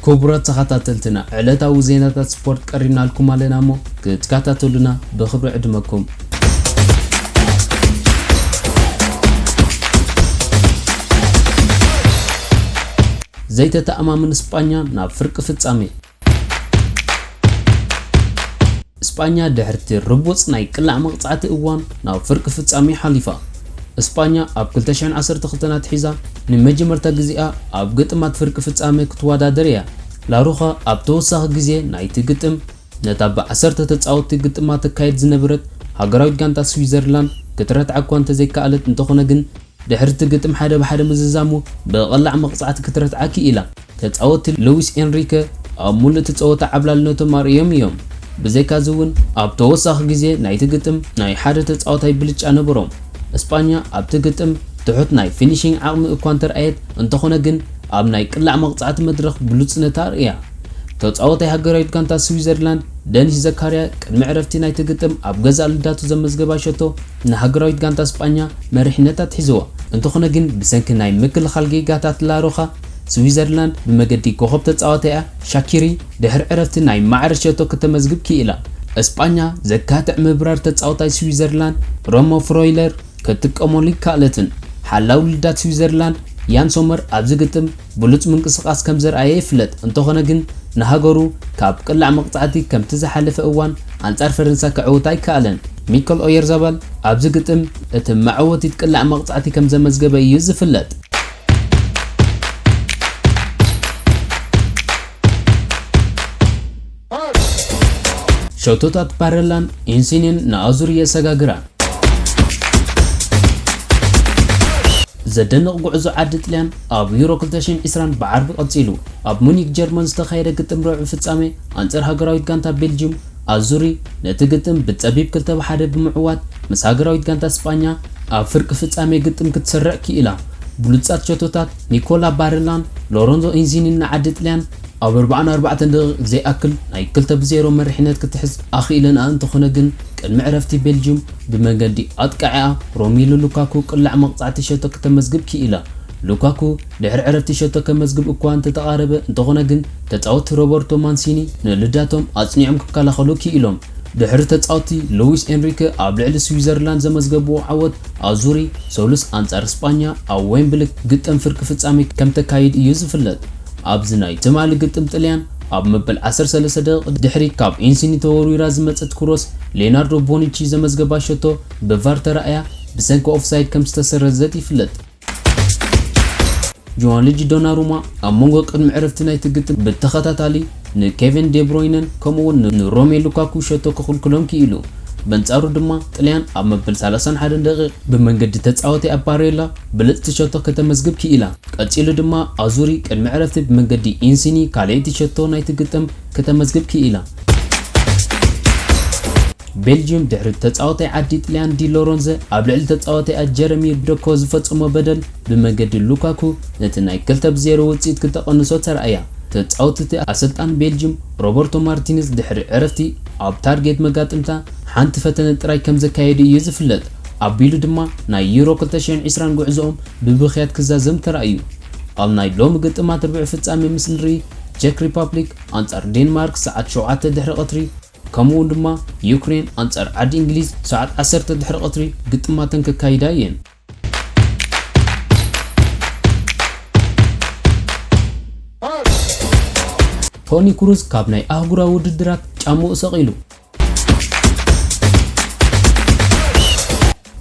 ክቡራት ተኸታተልትና፣ ዕለታዊ ዜናታት ስፖርት ቀሪብናልኩም ኣለና እሞ ክትከታተሉና ብኽብሪ ዕድመኩም። ዘይተተኣማምን ስጳኛ ናብ ፍርቂ ፍጻሜ። ስጳኛ ድሕርቲ ርቡጽ ናይ ቅላዕ መቕጻዕቲ እዋን ናብ ፍርቂ ፍጻሜ ሓሊፋ። ስጳኛ ኣብ ክልተ ሽሕን ዓሰርተ ክልተን ኣትሒዛ ንመጀመርታ ግዜኣ ኣብ ግጥማት ፍርቂ ፍጻሜ ክትወዳደር እያ። ላሮኻ ኣብ ተወሳኺ ግዜ ናይቲ ግጥም ነታ ብዓሰርተ ተጻወትቲ ግጥማ ተካይድ ዝነበረት ሃገራዊት ጋንታ ስዊዘርላንድ ክትረትዓ እኳ እንተዘይከኣለት፣ እንተኾነ ግን ድሕሪ እቲ ግጥም ሓደ ብሓደ ምዝዛሙ ብቐላዕ መቕጻዕቲ ክትረትዓ ክኢላ። ተጻወትቲ ሉዊስ ኤንሪከ ኣብ ሙሉእ እቲ ጸወታ ዓብላልነቶም ኣርእዮም እዮም። ብዘይካዚ እውን ኣብ ተወሳኺ ግዜ ናይቲ ግጥም ናይ ሓደ ተጻዋታይ ብልጫ ነበሮም። እስጳኛ ኣብቲ ግጥም ትሑት ናይ ፊኒሺንግ ዓቕሚ እኳ እንተርኣየት፣ እንተኾነ ግን ኣብ ናይ ቅላዕ መቕጻዕቲ መድረኽ ብሉጽነታ ኣርእያ። ተጻዋታይ ሃገራዊት ጋንታ ስዊዘርላንድ ደኒስ ዘካርያ ቅድሚ ዕረፍቲ ናይቲ ግጥም ኣብ ገዛእ ልዳቱ ዘመዝገባ ሸቶ ንሃገራዊት ጋንታ ስጳኛ መሪሕነት ኣትሒዝዋ። እንተኾነ ግን ብሰንኪ ናይ ምክልኻል ጌጋታት ላሮኻ፣ ስዊዘርላንድ ብመገዲ ኮኸብ ተጻዋታይኣ ሻኪሪ ድሕሪ ዕረፍቲ ናይ ማዕረ ሸቶ ክተመዝግብ ክኢላ። እስጳኛ ዘካትዕ ምብራር ተጻዋታይ ስዊዘርላንድ ሮሞ ፍሮይለር ክትጥቀመሉ ይከኣለትን። ሓላው ልዳት ስዊዘርላንድ ያን ሶመር ኣብዚ ግጥም ብሉጽ ምንቅስቓስ ከም ዘርኣየ ይፍለጥ። እንተኾነ ግን ንሃገሩ ካብ ቅላዕ መቕጻዕቲ ከምቲ ዝሓለፈ እዋን ኣንጻር ፈረንሳ ክዕውት ኣይከኣለን። ሚከል ኦየርዛባል ኣብዚ ግጥም እቲ መዕወቲት ቅላዕ መቕጻዕቲ ከም ዘመዝገበ እዩ ዝፍለጥ። ሸቶታት ባረላን ኢንሲኒን ንኣዙሪ የሰጋግራ። ዘደንቕ ጉዕዞ ዓዲ ጥልያን ኣብ ዩሮ ክልተ ሽሕን ዕስራን ብዓርቢ ቀጺሉ። ኣብ ሙኒክ ጀርመን ዝተኻየደ ግጥም ርብዒ ፍጻሜ ኣንጻር ሃገራዊት ጋንታ ቤልጅዩም ኣዙሪ ነቲ ግጥም ብጸቢብ ክልተ ብ ሓደ ብምዕዋት ምስ ሃገራዊት ጋንታ ስጳኛ ኣብ ፍርቂ ፍጻሜ ግጥም ክትስርዕ ክኢላ። ብሉጻት ሸቶታት ኒኮላ ባረላን ሎረንዞ ኢንሲኒን ንዓዲ ጥልያን ኣብ ኣርባዓን ኣርባዕተን ደቂቕ ዘይኣክል ናይ ክልተ ብ ዜሮ መሪሕነት ክትሕዝ ኣኽኢለንኣ፣ እንተኾነ ግን ቅድሚ ዕረፍቲ ቤልጅዩም ብመንገዲ ኣጥቃዒኣ ሮሜሉ ሉካኩ ቅላዕ መቕጻዕቲ ሸቶ ክተመዝግብ ክኢላ። ሉካኩ ድሕሪ ዕረፍቲ ሸቶ ከመዝግብ እኳ እንተተቓረበ፣ እንተኾነ ግን ተጻወትቲ ሮበርቶ ማንሲኒ ንልዳቶም ኣጽኒዖም ክከላኸሉ ክኢሎም። ድሕሪ ተጻወትቲ ሉዊስ ኤንሪከ ኣብ ልዕሊ ስዊዘርላንድ ዘመዝገብዎ ዓወት፣ ኣዙሪ ሰሉስ ኣንጻር ስጳኛ ኣብ ዌምብሊ ግጥም ፍርቂ ፍጻሜ ከም ተካይድ እዩ ዝፍለጥ። ኣብዚ ናይ ትማሊ ግጥም ጥልያን ኣብ መበል ዓሰርተ ሰለስተ ደቂቕ ድሕሪ ካብ ኢንሲኒ ተወርዊራ ዝመጸት ክሮስ ሌናርዶ ቦኑቺ ዘመዝገባ ሸቶ ብቫር ተራእያ ብሰንኪ ኦፍሳይድ ከም ዝተሰረዘት ይፍለጥ። ጆዋንሉጂ ዶናሩማ ኣብ መንጎ ቅድሚ ዕረፍቲ ናይቲ ግጥም ብተኸታታሊ ንኬቨን ዴብሮይነን ከምኡ'ውን ንሮሜ ሉካኩ ሸቶ ክኽልክሎም ክኢሉ። በንጻሩ ድማ ጥልያን ኣብ መበል ሰላሳን ሓደን ደቂቕ ብመንገዲ ተጻዋታይ ኣባሬላ ብልጽቲ ሸቶ ከተመዝግብ ክኢላ። ቀጺሉ ድማ ኣዙሪ ቅድሚ ዕረፍቲ ብመንገዲ ኢንሲኒ ካልኣይቲ ሸቶ ናይቲ ግጥም ከተመዝግብ ክኢላ። ቤልጅዩም ድሕሪ ተጻዋታይ ዓዲ ጥልያን ዲ ሎረንዘ ኣብ ልዕሊ ተጻዋታይኣ ጀረሚ ዶኮ ዝፈጸሞ በደል ብመንገዲ ሉካኩ ነቲ ናይ ክልተ ብ ዜሮ ውጽኢት ክተቐንሶ ተራእያ። ተጻወትቲ ኣሰልጣን ቤልጅዩም ሮበርቶ ማርቲኒዝ ድሕሪ ዕረፍቲ ኣብ ታርጌት መጋጥምታ ሓንቲ ፈተነ ጥራይ ከም ዘካየዱ እዩ ዝፍለጥ። ኣቢሉ ድማ ናይ ዩሮ ክልተ ሽሕን ዕስራን ጉዕዞኦም ብብኽያት ክዛዘም ተራእዩ። ኣብ ናይ ሎሚ ግጥማት ርብዒ ፍጻሜ ምስ ንርኢ፣ ቸክ ሪፓብሊክ ኣንጻር ዴንማርክ ሰዓት ሸውዓተ ድሕሪ ቀትሪ፣ ከምኡ እውን ድማ ዩክሬን ኣንጻር ዓዲ እንግሊዝ ሰዓት ዓሰርተ ድሕሪ ቀትሪ ግጥማተን ከካይዳ እየን። ቶኒ ክሩዝ ካብ ናይ ኣህጉራዊ ውድድራት ጫምኡ ሰቒሉ።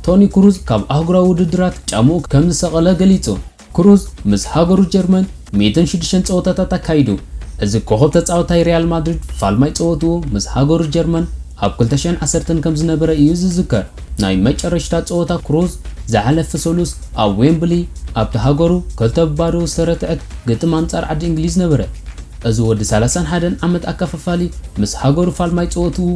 ቶኒ ክሩዝ ካብ ኣህጉራዊ ውድድራት ጫምኡ ከም ዝሰቐለ ገሊጹ። ክሩዝ ምስ ሃገሩ ጀርመን ሚእትን ሽዱሽተን ጸወታታት ኣካይዱ። እዚ ኮኸብ ተጻዋታይ ሪያል ማድሪድ ፋልማይ ጸወትኡ ምስ ሃገሩ ጀርመን ኣብ ክልተ ሽሕን ዓሰርተን ከም ዝነበረ እዩ ዝዝከር። ናይ መጨረሽታ ጸወታ ክሩዝ ዝሓለፈ ሰሉስ ኣብ ዌምብሊ ኣብቲ ሃገሩ ክልተ ብ ባዶ ዝተረትዐት ግጥም ኣንጻር ዓዲ እንግሊዝ ነበረ። እዚ ወዲ ሰላሳን ሓደን ዓመት ኣከፋፋሊ ምስ ሃገሩ ፋልማይ ጸወትኡ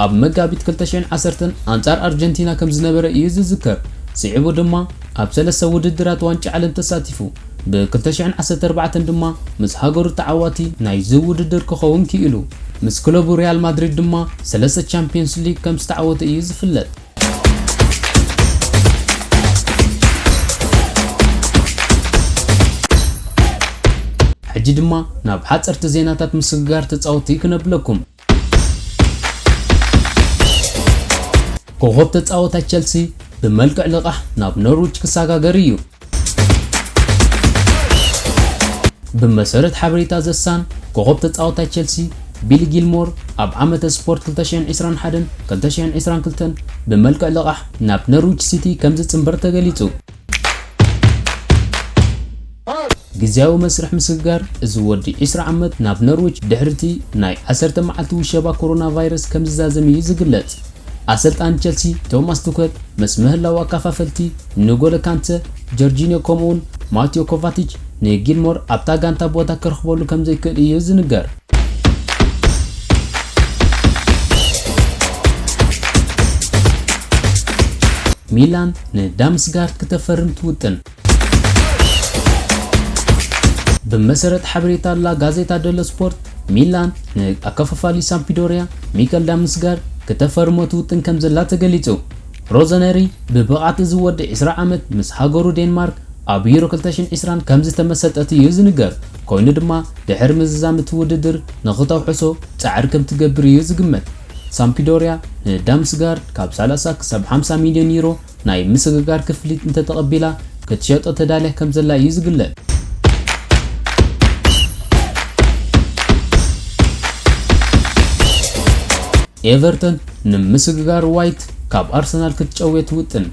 ኣብ መጋቢት ክልተ ሽሕን ዓሰርተን ኣንጻር ኣርጀንቲና ከም ዝነበረ እዩ ዝዝከር። ስዒቡ ድማ ኣብ ሰለስተ ውድድራት ዋንጫ ዓለም ተሳቲፉ። ብ ክልተ ሽሕን ዓሰርተ ኣርባዕተን ድማ ምስ ሃገሩ ተዓዋቲ ናይዚ ውድድር ክኸውን ክኢሉ። ምስ ክለቡ ሪያል ማድሪድ ድማ ሰለስተ ቻምፒየንስ ሊግ ከም ዝተዓወተ እዩ ዝፍለጥ። ሕጂ ድማ ናብ ሓጸርቲ ዜናታት ምስግጋር ተጻወትቲ ክነብለኩም። ኮኸብ ተጻወታይ ቸልሲ ብመልክዕ ልቓሕ ናብ ኖርዊች ክሰጋገር እዩ። ብመሰረት ሓበሬታ ዘሳን፣ ኮኸብ ተጻወታይ ቸልሲ ቢሊ ጊልሞር ኣብ ዓመተ ስፖርት ክልተ ሽሕን ዕስራን ሓደን ክልተ ሽሕን ዕስራን ክልተን ብመልክዕ ልቓሕ ናብ ኖርዊች ሲቲ ከም ዝጽንበር ተገሊጹ። ግዝያዊ መስርሕ ምስግጋር እዚ ወዲ ዕስራ ዓመት ናብ ኖርዊች ድሕሪቲ ናይ ዓሰርተ መዓልቲ ውሸባ ኮሮና ቫይረስ ከም ዝዛዘም እዩ ዝግለጽ። ኣሰልጣኒ ቸልሲ ቶማስ ቱከል ምስ ምህላው ኣካፋፈልቲ ንጎለ ካንተ፣ ጆርጂኒዮ ከምኡውን ማቲዮ ኮቫቲች ንጊልሞር ኣብታ ጋንታ ቦታ ክረኽበሉ ከም ዘይክእል እዩ ዝንገር። ሚላን ንዳምስጋርድ ክተፈርም ትውጥን። ብመሰረት ሓበሬታ ላ ጋዜጣ ደሎ ስፖርት፣ ሚላን ንኣከፋፋሊ ሳምፒዶርያ ሚከል ዳምስጋርድ ክተፈርሞ ትውጥን ከም ዘላ ተገሊጹ። ሮዘነሪ ብብቕዓት እዚ ወዲ ዕስራ ዓመት ምስ ሃገሩ ዴንማርክ ኣብ ዩሮ ክልተ ሽሕን ዕስራን ከም ዝተመሰጠት እዩ ዝንገር። ኮይኑ ድማ ድሕሪ ምዝዛም እቲ ውድድር ንኽተውሕሶ ጻዕሪ ከም ትገብር እዩ ዝግመት። ሳምፒዶርያ ንዳምስጋርድ ካብ ሰላሳ ክሳብ ሓምሳ ሚልዮን ዩሮ ናይ ምስግጋር ክፍሊት እንተተቐቢላ ክትሸጦ ተዳልያ ከም ዘላ እዩ ዝግለጽ። ኤቨርተን ንምስግጋር ዋይት ካብ ኣርሰናል ክትጨውዮ ትውጥን።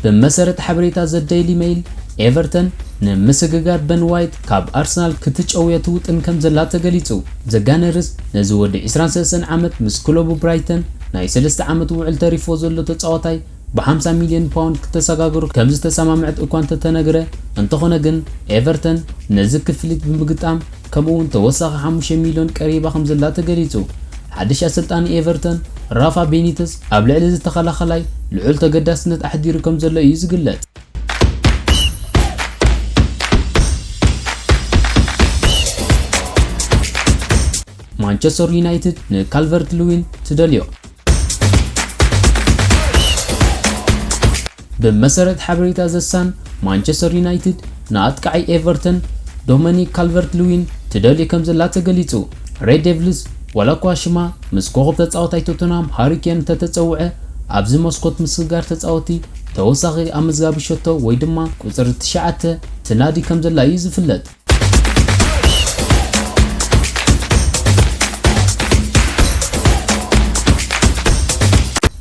ብመሰረት ሓበሬታ ዘ ዴይሊ ሜይል፣ ኤቨርተን ንምስግጋር በን ዋይት ካብ ኣርሰናል ክትጨውዮ ትውጥን ከም ዘላ ተገሊጹ። ዘጋነርስ ነዚ ወዲ ዕስራን ሰለስተን ዓመት ምስ ክለቡ ብራይተን ናይ ሰለስተ ዓመት ውዕል ተሪፎ ዘሎ ተጻዋታይ ብሓምሳ ሚልዮን ፓውንድ ክተሰጋግሩ ከም ዝተሰማምዐት እኳ እንተተነግረ፣ እንተኾነ ግን ኤቨርተን ነዚ ክፍሊት ብምግጣም ከምኡ እውን ተወሳኺ ሓሙሽተ ሚልዮን ቀሪባ ከም ዘላ ተገሊጹ። ሓድሽ ኣሰልጣኒ ኤቨርተን ራፋ ቤኒተስ ኣብ ልዕሊ እዚ ተኸላኸላይ ልዑል ተገዳስነት ኣሕዲሩ ከም ዘሎ እዩ ዝግለጽ። ማንቸስተር ዩናይትድ ንካልቨርት ልዊን ትደልዮ። ብመሰረት ሓበሬታ ዘሳን፣ ማንቸስተር ዩናይትድ ንኣጥቃዓይ ኤቨርተን ዶሚኒክ ካልቨርት ልዊን ትደልዮ ከም ዘላ ተገሊጹ። ሬድ ዴቭልስ ዋላ እኳ ሽማ ምስ ኮኸብ ተጻዋታይ ቶተንሃም ሃሪ ኬን እንተተጸውዐ፣ ኣብዚ መስኮት ምስግጋር ተጻወቲ ተወሳኺ ኣመዝጋቢ ሸቶ ወይ ድማ ቁጽሪ ትሽዓተ ትናዲ ከም ዘላ እዩ ዝፍለጥ።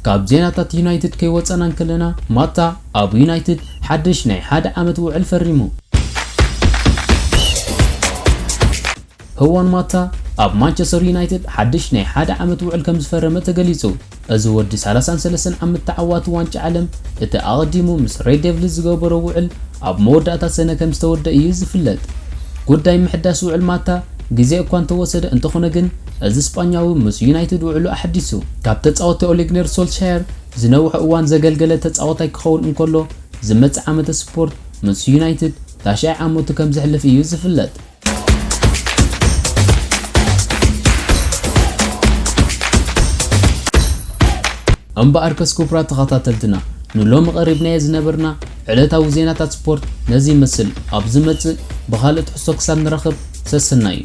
ካብ ዜናታት ዩናይትድ ከይወጸና እንከለና፣ ማታ ኣብ ዩናይትድ ሓድሽ ናይ ሓደ ዓመት ውዕል ፈሪሙ። ህዋን ማታ ኣብ ማንቸስተር ዩናይትድ ሓድሽ ናይ ሓደ ዓመት ውዕል ከም ዝፈረመ ተገሊጹ። እዚ ወዲ ሰላሳን ሰለስተን ዓመት ተዓዋቲ ዋንጫ ዓለም፣ እቲ ኣቐዲሙ ምስ ሬድ ዴቭልስ ዝገበሮ ውዕል ኣብ መወዳእታ ሰነ ከም ዝተወደአ እዩ ዝፍለጥ። ጉዳይ ምሕዳስ ውዕል ማታ ግዜ እኳ እንተወሰደ፣ እንተኾነ ግን እዚ ስጳኛዊ ምስ ዩናይትድ ውዕሉ ኣሐዲሱ። ካብ ተጻወቲ ኦሌ ጉነር ሶልሻየር ዝነውሐ እዋን ዘገልገለ ተጻዋታይ ክኸውን እንከሎ፣ ዝመጽእ ዓመተ ስፖርት ምስ ዩናይትድ ታሽዓይ ዓመቱ ከም ዘሕልፍ እዩ ዝፍለጥ። እምበኣር ከስ ክቡራት ተኸታተልትና፣ ንሎሚ ቀሪብናዮ ዝነበርና ዕለታዊ ዜናታት ስፖርት ነዚ ይመስል። ኣብ ዝመጽእ ብኻልእ ትሕዝቶ ክሳብ ንራኸብ፣ ሰሰናዩ።